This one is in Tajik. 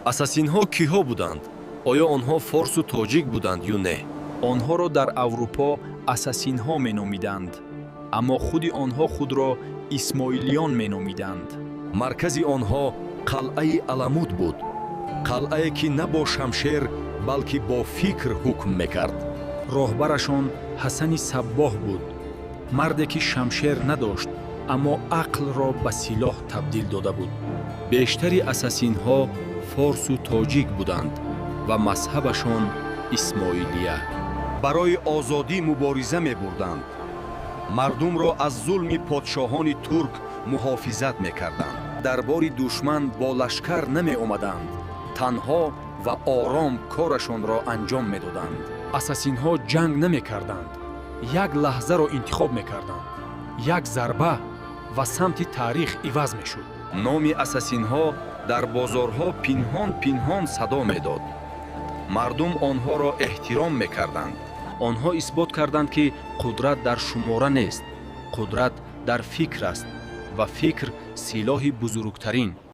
Асасинҳо киҳо буданд? Оё онҳо форсу тоҷик буданд ё не? Онҳоро дар Аврупо асасинҳо меномиданд, аммо худи онҳо худро исмоилиён меномиданд. Маркази онҳо қалъаи Аламут буд, қалъае, ки на бо шамшер, балки бо фикр ҳукм мекард. Роҳбарашон Ҳасани Саббоҳ буд, марде, ки шамшер надошт, аммо ақлро ба силоҳ табдил дода буд. Бештари асасинҳо форсу тоҷик буданд ва мазҳабашон исмоилия. Барои озодӣ мубориза мебурданд, мардумро аз зулми подшоҳони турк муҳофизат мекарданд. Дарбори душман бо лашкар намеомаданд, танҳо ва ором корашонро анҷом медоданд. Асасинҳо ҷанг намекарданд, як лаҳзаро интихоб мекарданд, як зарба, ва самти таърих иваз мешуд. Номи асасинҳо дар бозорҳо пинҳон пинҳон садо медод. Мардум онҳоро эҳтиром мекарданд. Онҳо исбот карданд, ки қудрат дар шумора нест, қудрат дар фикр аст ва фикр силоҳи бузургтарин.